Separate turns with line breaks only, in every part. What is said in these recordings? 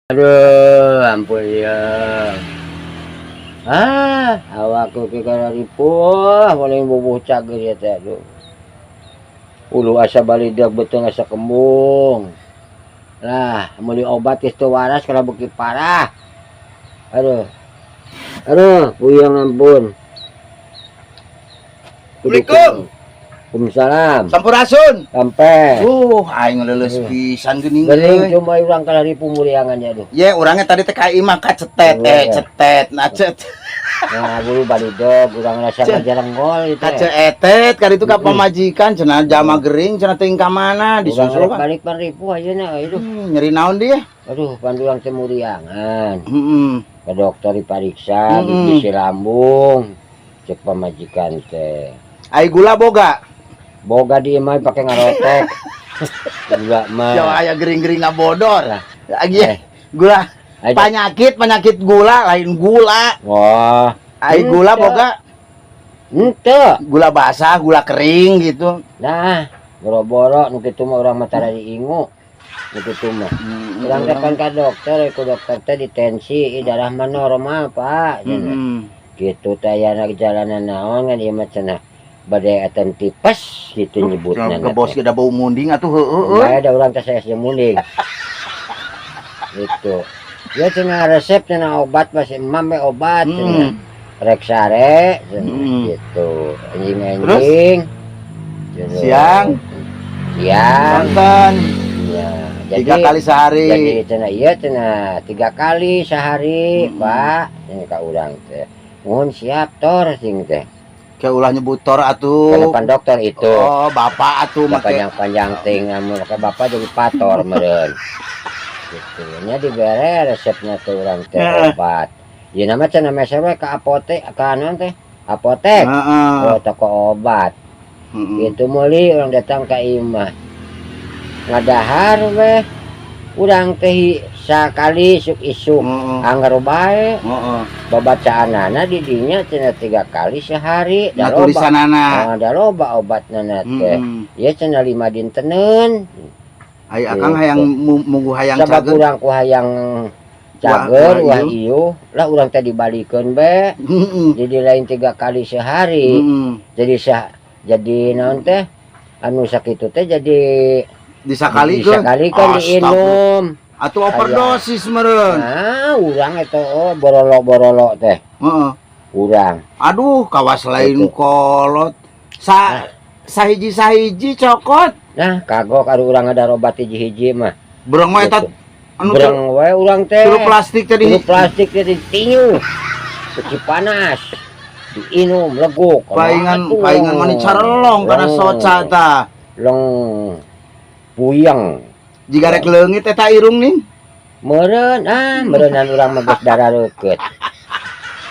Aduh, ampun ya. Ah, awakku ke ripuh, paling bubuh cager ya teh, aduh. Ulu asa balidag, beuteung asa kembung. Lah, meuli obat geus teu waras, kana beuki parah. Aduh. Aduh, puyeng, ampun.
Assalamualaikum.
Waalaikumsalam.
Sampurasun.
Sampai.
Aing leuleus pisan geuning
Geuning
euy.
Cuma urang kalah ripuh muriangan ya, aduh.
Ye, urangnya tadi teh ka imah kacetet eh cetet nah cet.
Nah, bulu balidog, urang rasa ngajarenggol itu.
Kaceetet kali itu ka pamajikan cenah jama gering cenah teuing ka mana
Urang
disusul
rek
kan.
Balik pan ripuh ayeuna aduh.
Nyeri naon dia?
Aduh, pan urang teh muriangan. Ke dokter dipariksa, bisi lambung. Cek pamajikan teh.
Ai gula boga?
Boga di imah pake ngarotek. Gula mah.
Ya aya gering-gering ngabodor.
Lah.
Lagi
Eh.
gula
Ayo.
Penyakit penyakit gula lain gula.
Wah,
Ai gula
Henteu.
Boga?
Henteu.
Gula basah, gula kering gitu.
Nah, boro-boro nu kitu mah, urang mah tara diingu. Nu kitu mah. Urang teh pan ka dokter, ku dokter teh ditensi, "Ih, darah mah normal, Pak," cenah. Gitu teh aya jalanan naon kan ieu mah cenah bade atan tipes gitu nyebutna.
Ke bos kita bau munding atuh, heueuh euy.
Enggak ada, urang teh saya jeung munding. Gitu. Ya cenah resep cenah obat masih emam we obat cenah. Rek sare cenah gitu. Anjing-anjing. Gitu.
Siang.
Siang.
Nonton
Ya, jadi
3 kali sehari.
Jadi cenah iya cenah 3 kali sehari, Pak. Cenah ka urang teh. Mohon siap tor sing teh.
Kayak ulah nyebut tor atuh.
Ke depan dokter itu.
Oh, bapak atuh
Udah
make.
Panjang-panjang ting amun ke bapak jadi pator meureun. Gitu nya dibere resepnya tuh urang teh obat. Ya nama cenah meser we ka apotek, ka naon teh? Apotek. Oh, toko obat. Gitu meuli, urang datang ka imah. Ngadahar we urang teh sakali isuk isuk. Angger bae. Babacaanana di dinya cenah 3 kali sehari.
Nah,
Da loba.
Tulisanana.
Ah, da loba obatna teh. Ya cenah 5 dinteneun.
Ai akang hayang munggu hayang
Sabab
cager.
Urang ku hayang cager
Wah,
wah iyo lah urang teh dibalikeun be. Jadi lain 3 kali sehari. Jadi sah jadi naon teh anu sakitu teh jadi
Disakalikeun.
Disakalikeun diinum.
Atuh overdosis meureun.
Nah, urang eta oh, borolo-borolo teh. Urang.
Aduh, kawas lain
Gitu.
Kolot. Sa sahiji-sahiji cokot.
Nah, kagok aduh urang ada obat hiji-hiji mah.
Bereng mah eta
Gitu.
anu
Bereng we urang teh.
Tilu plastik tadi.
Tilu plastik teh ditinyu. Beci panas. Diinum leguk.
Paingan
Atuh.
Paingan mani carelong kana
Long.
Soca tah.
Long puyeng.
Jiga rek leungit eta irung nih.
Meureun ah, meureunnan urang mah geus darah reukeut.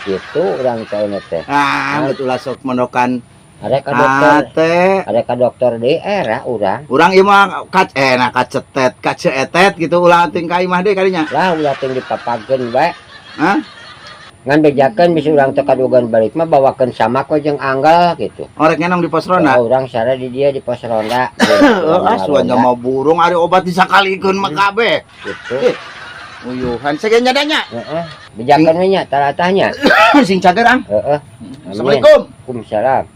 Gitu urang teh teh.
Ah, betul ulah sok mendokan
Arek ka dokter,
ate.
Arek ka dokter di era urang.
Urang ieu mah kac eh nah kacetet, kaceetet gitu ulah ting ka imah deui kadinya.
Lah ulah ting dipapageun bae.
Hah?
Ngan bejakeun bisi urang teh kadugan balik mah bawakeun samak we jeung anggal gitu.
Orek ngenong di pos ronda.
Oh, urang sare di dia di pos ronda.
Heeh, ah suan mau burung ari obat disakalikeun mah kabeh.
Gitu.
Eh, uyuhan sege nyadanya.
Heeh. Bejakeun we nya taratahnya.
Sing cager ang.
Heeh. Amin.
Assalamualaikum.
Waalaikumsalam.